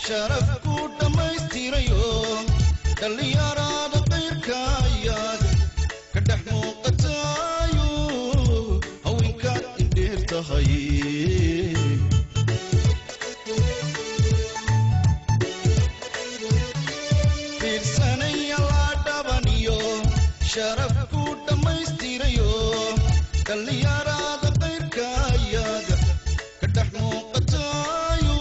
Sharaf ku dhammaystirayo dhallinyarada qayrkaayaad ka dhex muuqataayo haweenkaad indheer tahay. Fiirsanaya laa dhabaniyo sharaf ku dhammaystirayo dhallinyarada qayrkaayaad ka dhex muuqataayo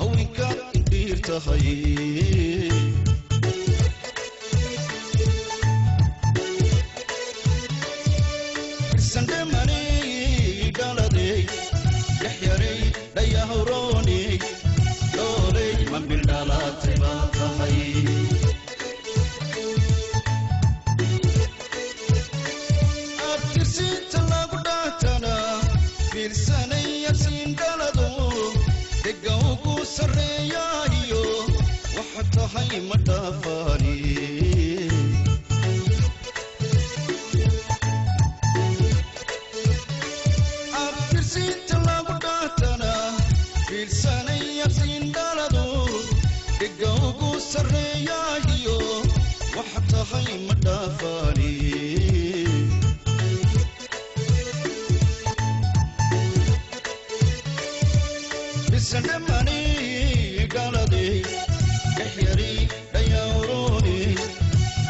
haweenkaad indheer tahay. Firsandhemaney dhaladay dhexyaray dhayahawrooney dhooley mambildhalaatay baa tahay. Abtirsiinta lagu dhaatana fiirsanaya siindhaladu dhega ugu sarreeyaayo waxa tahay ma dhaafaani. Abtirsiinta lagu dhaatana fiirsanaya siindhaladu dhega ugu sarreeyaayo waxa tahay ma dhaafaani. Bisandhamani dhaladay dhexyari dhayawrooni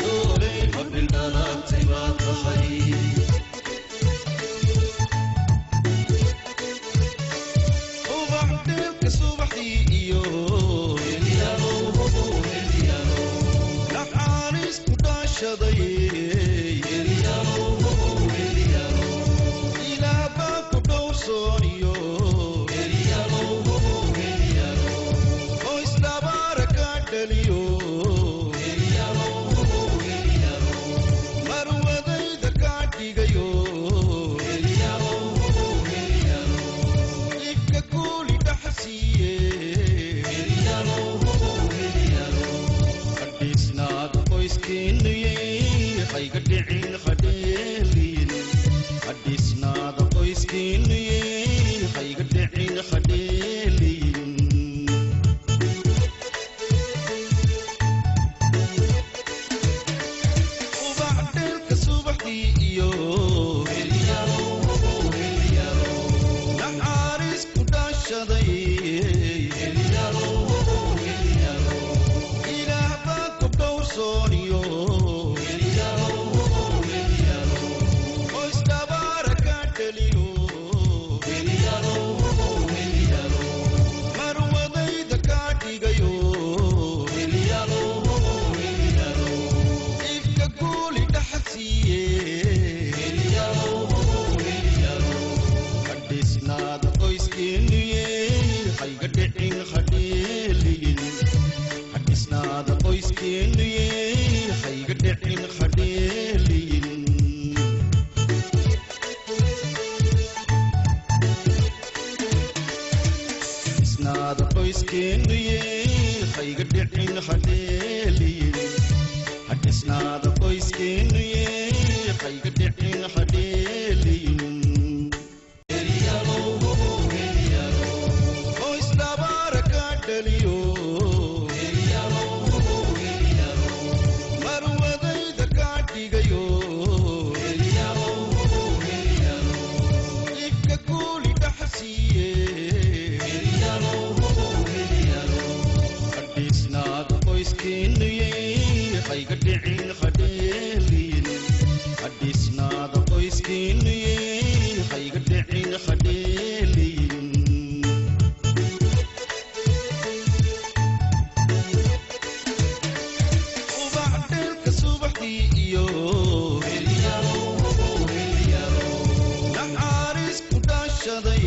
dooley mabildhalaatay baa tahay. Ubax dheelka subaxdii iyo naxariis ku dhaashaday ilaah baa ku dhowrsooniyo oo isdhabaara ka dhaliyo marwadayda ka dhigayo ifka kuuli dhaxsiiye. Hadhiisnaada qoyskiinuyey hayga dhicin hadheelin. Hadhiisnaada qoyskiinuyey hayga dhicin hadheelin. Ubax dheelka subaxdii iyo naxariis ku dhaashaday ilaah baa ku dhowrsooniyo oo isdhabaara ka dhaliyo marwadayda ka dhigayo ifka guuli dhaxsiiye. Hadhisnaada qoyskiinuyey hayga dhicin hadheelin. Hadhisnaada qoyskiinuyey hayga dhicin hadheelin. Hadhisnaada qoyskiinuyey hayga dhicin hadheelin. Hadhisnaada qoyskiinuyey hayga dhicin hadheelin. Oo isdhabaara ka dhaliyo marwadayda ka dhigayo ifka guuli dhaxsiiye. Hadhisnaada qoyskiinuyey hayga dhicin hadheelin. Hadhisnaada qoyskiinuyey hayga dhicin hadheelin. Ubax dheelka subaxdii iyo naxariis ku dhaashaday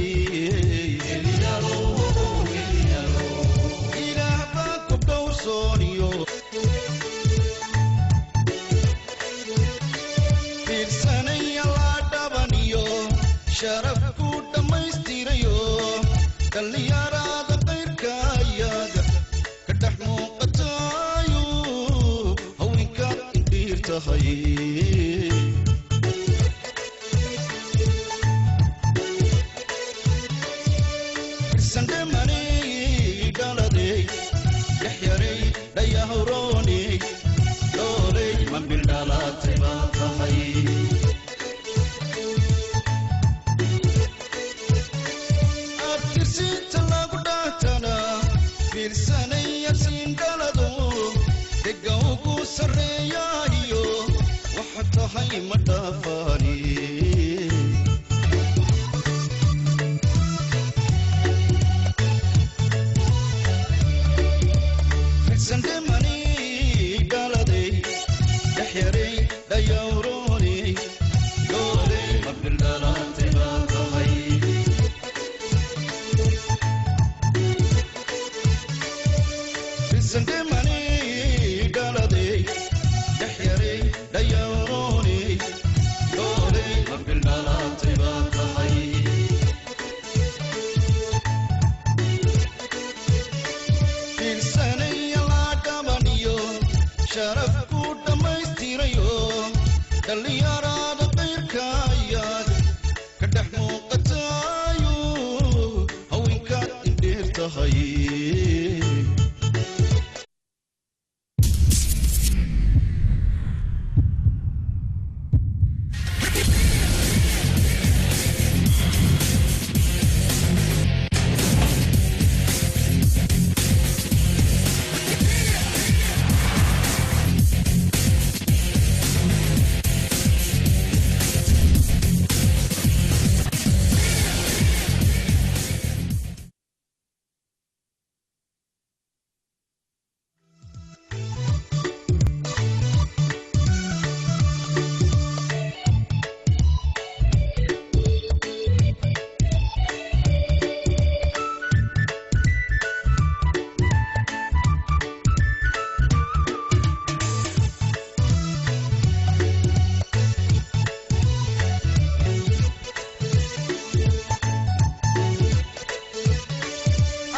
ilaah baa ku dhowrsooniyo fiirsanaya laa dhabaniyo sharaf ku dhammaystirayo dhallinyarada qayrkaayaad ka dhex muuqataayo haweenkaad indhiir tahay. Firsandhemaney dhaladay Dhayahuroni dhooley ma bildhalaatay baa tahay. Abtirsiinta lagu dhaatana fiirsanaya siindhaladu dhega ugu sarreeyaayo waxa tahay ma dhaafaani. Firsandhemani dhaladay dhexyaray dhayawrooni dhooley ma bildhalaatay baa tahay. Firsandhemani dhaladay dhexyaray dhayawrooni dhooley ma bildhalaatay baa tahay. Fiirsanaya laadhabaniyo sharaf ku dhammaystirayo dhallinyarada qayrka ayaad ka dhex muuqataayo haweenkaad indheer tahay.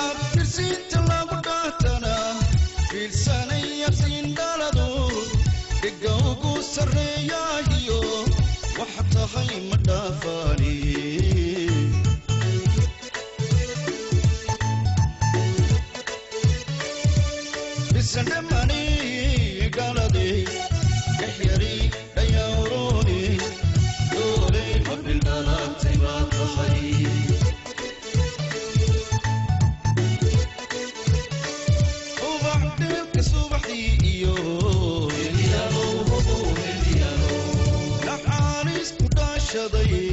Abtirsiinta lagu dhaatana fiirsanaya siindhaladu dhega ugu sarreeyaahiyo waxa tahay ma dhaafaani. Bisandhamani dhaladay dhexyari dhayawrooni dhooley ma bildhalaatay baa tahay. Ubax dhilka subaxdii iyo naxariis ku dhaashaday.